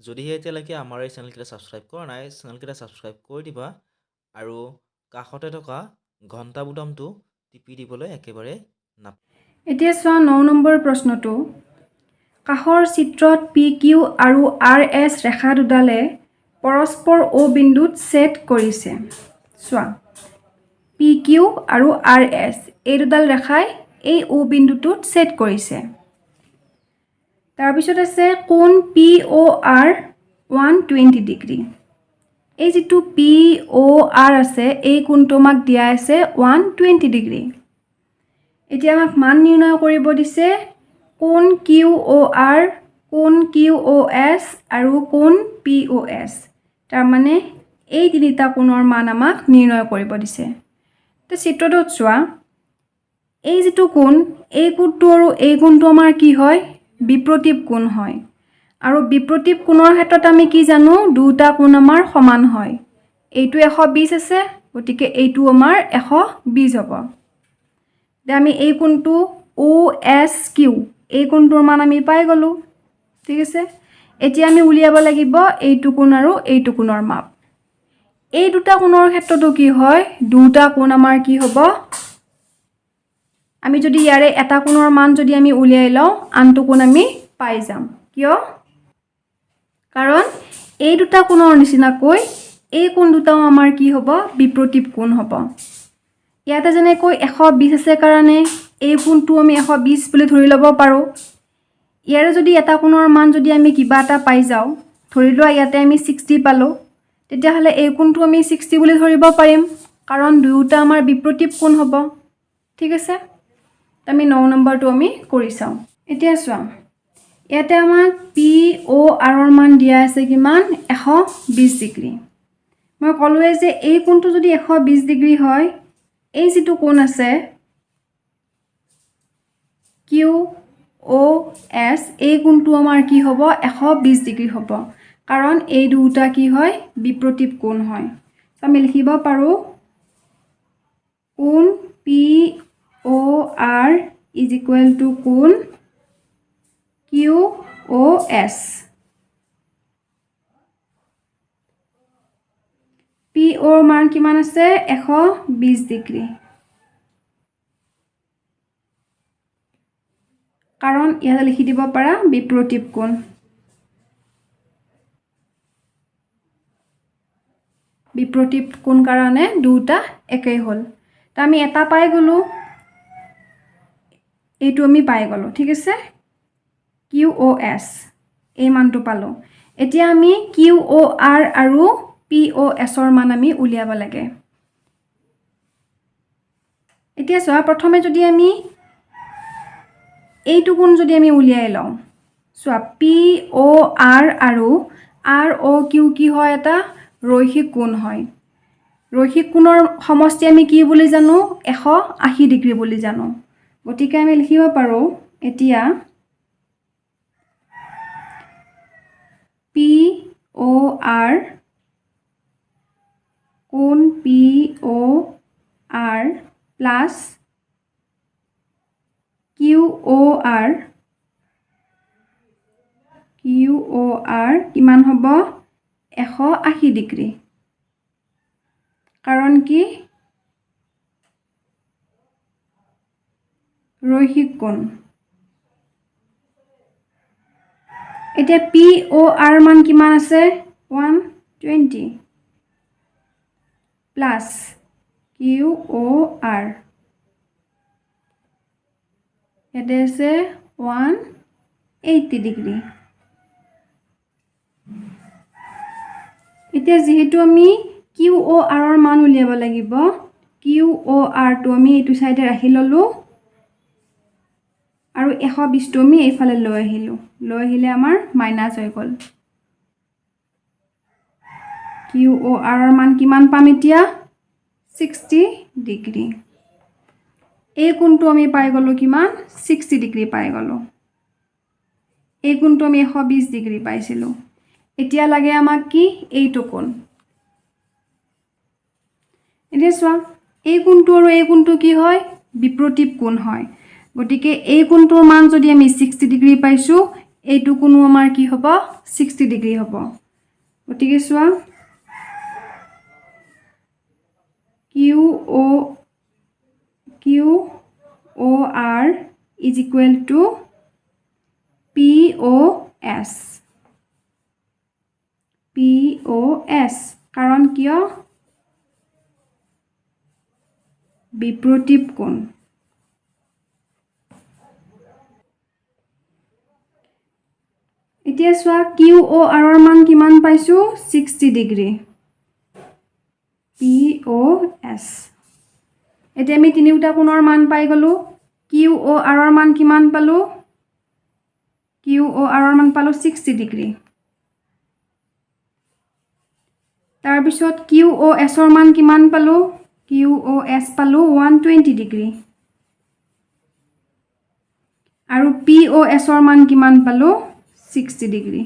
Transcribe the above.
যদিহে এতিয়ালৈকে আমাৰ এই চেনেলকেইটা ছাবস্ক্ৰাইব কৰা নাই, চেনেলকেইটা ছাবস্ক্ৰাইব কৰি দিবা আৰু কাষতে থকা ঘণ্টা বুটামটো টিপি দিবলৈ একেবাৰে নাপ। এতিয়া চোৱা, 9 নম্বৰ প্ৰশ্নটো। কাষৰ চিত্ৰত পি কিউ আৰু আৰ এছ ৰেখা দুডালে পৰস্পৰ অ' বিন্দুত ছেদ কৰিছে। চোৱা, পি কিউ আৰু আৰ এছ এই দুডাল ৰেখাই এই অ' বিন্দুটোত ছেদ কৰিছে। তাৰপিছত আছে কোণ পি অ' আৰ 120 ডিগ্ৰী। এই যিটো পি অ' আৰ আছে, এই কোণটো আমাক দিয়া আছে 120 ডিগ্ৰী। এতিয়া আমাক মান নিৰ্ণয় কৰিব দিছে কোণ কিউ অ' আৰ, কোণ কিউ অ' এছ আৰু কোণ পি অ' এছ। তাৰমানে এই তিনিটা কোণৰ মান আমাক নিৰ্ণয় কৰিব দিছে। তো চিত্ৰটোত চোৱা, এই যিটো কোণ, এই কোণটো আৰু এই কোণটো আমাৰ কি হয়? বিপ্ৰতীপ কোণ হয়। আৰু বিপ্ৰতীপ কোণৰ ক্ষেত্ৰত আমি কি জানো? দুটা কোণ আমাৰ সমান হয়। এইটো 120 আছে, গতিকে এইটো আমাৰ 120 হ'ব। এতিয়া আমি এই কোণটো অ' এছ কিউ, এই কোণটোৰ মান আমি পাই গ'লোঁ, ঠিক আছে। এতিয়া আমি উলিয়াব লাগিব এইটো কোণ আৰু এইটো কোণৰ মাপ। এই দুটা কোণৰ ক্ষেত্ৰতো কি হয়? দুটা কোণ আমাৰ কি হ'ব? আমি যদি ইয়াৰে এটা কোণৰ মান যদি আমি উলিয়াই লওঁ, আনটো কোণ আমি পাই যাম। কিয়? কাৰণ এই দুটা কোণৰ নিচিনাকৈ এই কোণ দুটাও আমাৰ কি হ'ব? বিপ্ৰতীপ কোণ হ'ব। ইয়াতে যেনেকৈ 120 আছে কাৰণে এই কোণটো আমি 120 বুলি ধৰি ল'ব পাৰোঁ। ইয়াৰে যদি এটা কোণৰ মান যদি আমি কিবা এটা পাই যাওঁ, ধৰি লোৱা ইয়াতে আমি 60 পালোঁ, তেতিয়াহ'লে এই কোণটো আমি 60 বুলি ধৰিব পাৰিম, কাৰণ দুয়োটা আমাৰ বিপ্ৰতীপ কোণ হ'ব, ঠিক আছে। আমি 9 নম্বৰটো আমি কৰি চাওঁ। এতিয়া চোৱা, ইয়াতে আমাক পি অ' আৰৰ মান দিয়া আছে কিমান? 120 ডিগ্ৰী। মই ক'লোৱে যে এই কোণটো যদি 120 ডিগ্ৰী হয়, এই যিটো কোণ আছে কিউ অ' এছ, এই কোণটো আমাৰ কি হ'ব? 120 ডিগ্ৰী হ'ব, কাৰণ এই দুটা কি হয়? বিপ্ৰতীপ কোণ হয়। আমি লিখিব পাৰোঁ কোণ P O R is equal to কোণ কিউ অ' এছ। পি অ'ৰ মান কিমান আছে? 120 ডিগ্ৰী। কাৰণ ইয়াতে লিখি দিব পাৰা বিপ্ৰতীপ কোণ। বিপ্ৰতীপ কোণ কাৰণে দুটা একেই হ'ল। তো আমি এটা পাই গ'লোঁ, এইটো আমি পাই গ'লোঁ, ঠিক আছে। কিউ অ' এছ এই মানটো পালোঁ। এতিয়া আমি কিউ অ' আৰ আৰু পি অ' এছৰ মান আমি উলিয়াব লাগে। এতিয়া চোৱা, প্ৰথমে যদি আমি এইটো কোণ যদি আমি উলিয়াই লওঁ, চোৱা, পি অ' আৰ আৰু আৰ অ' কিউ কি হয়? এটা ৰৈখিক কোণ হয়। ৰৈখিক কোণৰ সমষ্টি আমি কি বুলি জানো? 180 ডিগ্ৰী বুলি জানো। গতিকে আমি লিখিব পাৰোঁ এতিয়া পি অ' আৰ, কোণ P O R plus Q O R, Q অ' আৰ কিমান হ'ব? 180 ডিগ্ৰী। কাৰণ কি? ৰৈখিক কোণ। এতিয়া পি অ' আৰ মান কিমান আছে? 120 প্লাছ কিউ অ' আৰ, ইয়াতে আছে 180 ডিগ্ৰী। এতিয়া যিহেতু আমি কিউ অ' আৰৰ মান উলিয়াব লাগিব, কিউ অ' আৰটো আমি এইটো চাইডে ৰাখি ল'লোঁ আৰু 120টো আমি এইফালে লৈ আহিলোঁ। লৈ আহিলে আমাৰ মাইনাছ হৈ গ'ল। কিউ অ' আৰৰ মান কিমান পাম এতিয়া? 60 ডিগ্ৰী। এই কোণটো আমি পাই গ'লোঁ কিমান? 60 ডিগ্ৰী পাই গ'লোঁ। এই কোণটো আমি 120 ডিগ্ৰী পাইছিলোঁ। এতিয়া লাগে আমাক কি? এইটো কোণ। এতিয়া চোৱা, এই কোণটো আৰু এই কোণটো কি হয়? বিপ্ৰতীপ কোণ হয়। গতিকে এই কোণটোৰ মান যদি আমি 60 ডিগ্ৰী পাইছোঁ, এইটো কোণো আমাৰ কি হ'ব? 60 ডিগ্ৰী হ'ব। গতিকে চোৱা, QOR is equal to POS, POS। কাৰণ কিয়? বিপ্ৰতীপ কোণ। এতিয়া চোৱা, কিউ অ' আৰৰ মান কিমান পাইছোঁ? 60 ডিগ্ৰী, POS। এতিয়া আমি তিনিওটা কোণৰ মান পাই গ'লোঁ। কিউ অ' আৰৰ মান কিমান পালোঁ? কিউ অ' আৰৰ মান পালোঁ 60 ডিগ্ৰী। তাৰপিছত কিউ অ' এছৰ মান কিমান পালোঁ? কিউ অ' এছ পালোঁ 120 ডিগ্ৰী। আৰু পি অ' এছৰ মান কিমান পালোঁ? 60 ডিগ্ৰী।